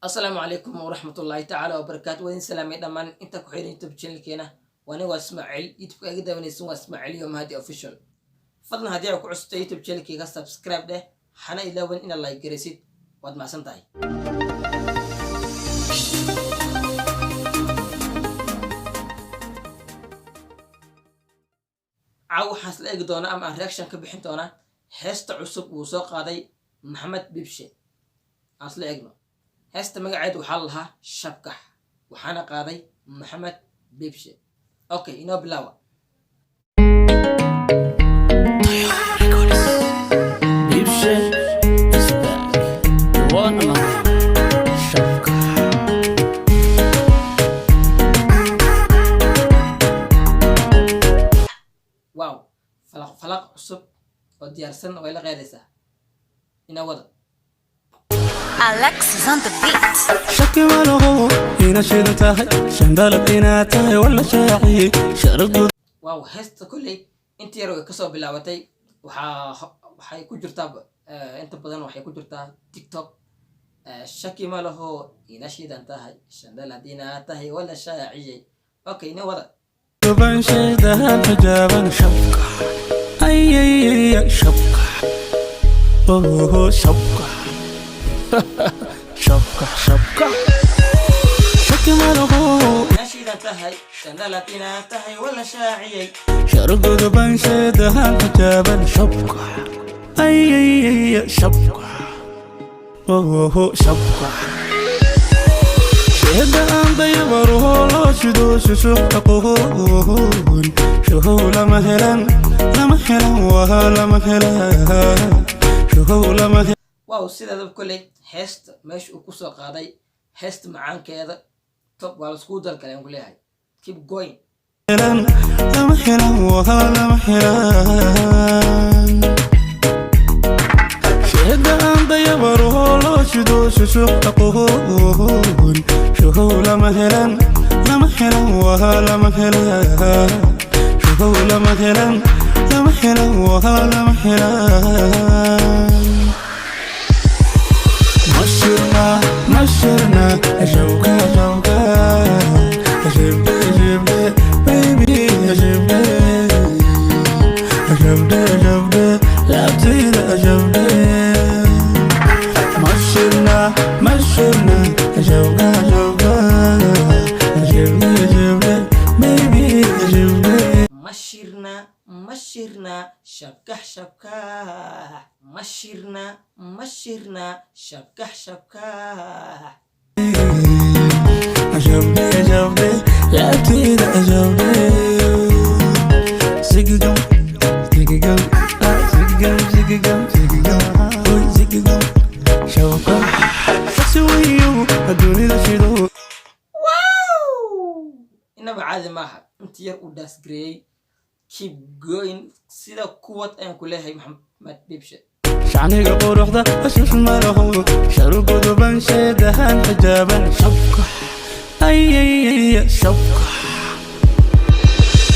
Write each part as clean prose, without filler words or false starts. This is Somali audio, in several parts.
Asalaamu calaykum waraxmatullaahi tacaala wabarakaatu. Waa idin salaamay dhammaan inta ku xiran YouTube channelkeena. Waani waa Ismaaciil, YouTube-ka iga daawanaysan waa Ismaaciil iyo Mahadi Official. Fadlan haddii aad ku cusubtay YouTube channelkeyga, subscribe dheh, hana ilaawan inaad like garaysid. Waad macsan tahay. Caaw waxaan isla eegi doonaa ama aan reaction ka bixin doonaa heesta cusub uu soo qaaday Maxamed Bibshe. Aan isla eegno heesta. Magaceedu waxaa la lahaa Shabkax, waxaana qaaday Maxamed Bibshe. Okay, inoo bilaawa. Bibshe is back. You want another Shabka. Wow, falaq falaq cusub oo diyaarsan way la qeydaysaa. Ina wada. Alex is on the beat. Shaki ma laho ina shidan tahay, shandalad inaad tahay wala shaaciyey sharadu. Wow, heesta kolley inta yar way kasoo bilaabatay. Waxay ku jirtaa, inta badan waxay ku jirtaa TikTok. Shaki ma laho ina shidan tahay, shandalad inaad tahay wala shaaciyey. Okay, ina wada. Ban shaydahan xijaaban shabka, ayayaya shabka, oho shabka, shabka shabka, shaki ma laho. Ina shidan tahay, shandalad inaad tahay wala shaaciyey. Shargudu ban shaydahan xijaaban shabka, ayayaya shabka, oho shabka, sheeda aan dayabaruho loo shido shushuq aqoon shuhow lama helan, lama helan, waa lama helan shuhow lama. Wow, sideedaba kolley heesta meesha uu kusoo qaaday heesta macaankeeda top waa laiskugu dalgalay aan ku leeyahay. Keep going. Helan, lama helan, waa lama helan sheeda aan dayabaruho loo shido shushuq aqoon shuhow lama helan, lama helan, waa lama helan shuhow lama helan, lama helan, waa lama helan. Mashirna mashirna shawka shawka, shibde shibde baby, shibde shibde shibde laabtayda shibde. Mashirna mashirna shawka shawka, shibde shibde baby, shibde. Mashirna mashirna shabkax shabkax, mashirna mashirna shabkax shabkax. Shabde shabde laabtayda shabde, zigigam zigigam, zigigam zigigam zigigam, oy zigigam shawka, shaksi weyo adduunida shido. Wow, inaba caadi maaha inta yar uu daasgareeyey. Keep going, sida kuwad ayaan ku leeyahay Maxamed Bibshe. Shacniga quruxda ashush malaho, sharuguduban sheedahan xijaaban shabka, ayayaya shabka,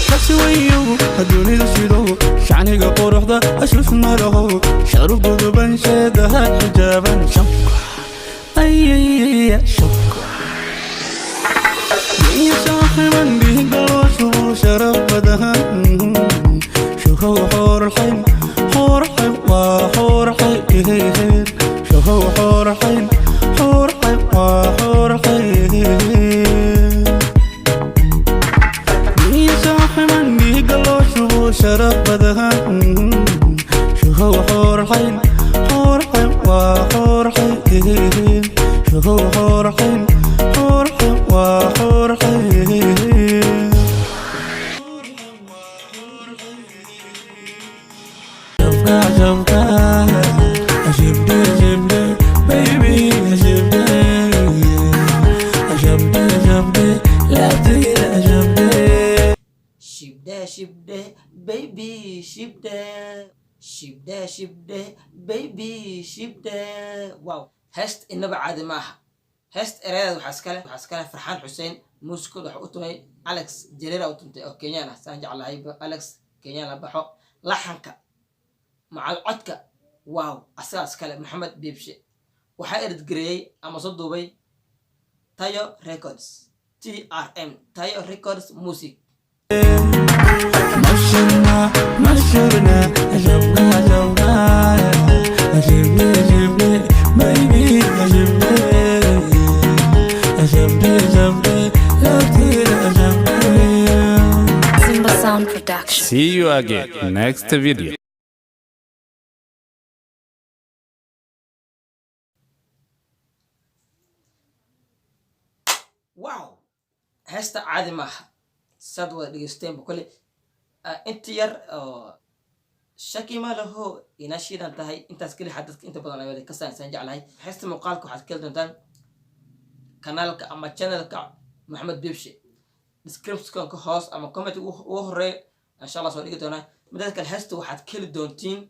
shaksi weyo adduunida shido, shacniga quruxda ashush malaho, sharuguduban sheedahan xijaaban shabka, ayayaya shabka, saaxiban dhiigga loo shubo sharaf badan shuhow xoorxayn xoorxayn waa xoorxayn shuhow xoorxayn xoorxayn waa xoorxayn saaxiban dhiigga loo shubo sharaf badan shuhow xoorxayn xoorxayn waa xoorxayn shuhow xoorxayn xoorxayn waa xoorxayn. Shabka shabka, shibde shibde baby, shibde shabde shabde laabtayda shabde. Shibde shibde baby, shibde shibde shibde baby, shibde. Wow, heest inaba caadi ma aha. Heest erayadeed waxaa iskale Farxaan Xuseen. Muusikooda waxa u tumay Alex Jareera u tumtay oo Kenyaan ah, saan jeclahayba Alex Kenyaan la baxo. Laxanka macal codka, wow, asagaa iskale Maxamed Biibshe. Waxaa edit gareeyey ama soo duubay. Tayo Records, TRM, Tayo Records Music. Mashurna, mashurna, shabka, shabka. Shibne, shibne, baby, shibne. Shibne, shibne, shibne, shibne. Simba Sound Production. See you again next video. Wow, heesta caadi maaha. Saad wada dhegeysteenba kole, inta yar oo shaki ma laho ina shiidan tahay. Intaas keli xa dadka inta badan ay wada ka saansaan jeclahay heesta. Muuqaalka waxaad ka heli doontaan kanaalka ama channelka Maxamed Bibshe, descriptionka hoos ama comment ugu horeeya insha Allah soo dhigi doonaa. Midada kale, heesta waxaad ka heli doontiin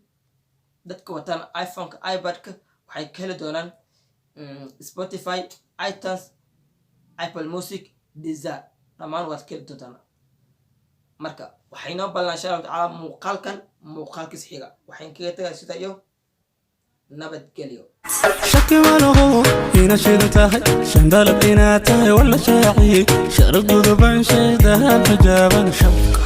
dadka wataan iPhoneka, iPadka, waxay ka heli doonaan Spotify, iTunes, Apple Music, Deezer, dhammaan waad ka heli doontaan. Marka waxay noo ballan insha Allahu tacaala muuqaalkan muuqaalkiis xiga. Waxayn kaga tagay sida iyo nabadgelyo. Shaki ma laho ina shidan tahay, shandalab inaad tahay, wala shaaci sharaf guduban, shaydahan xijaaban, shabka.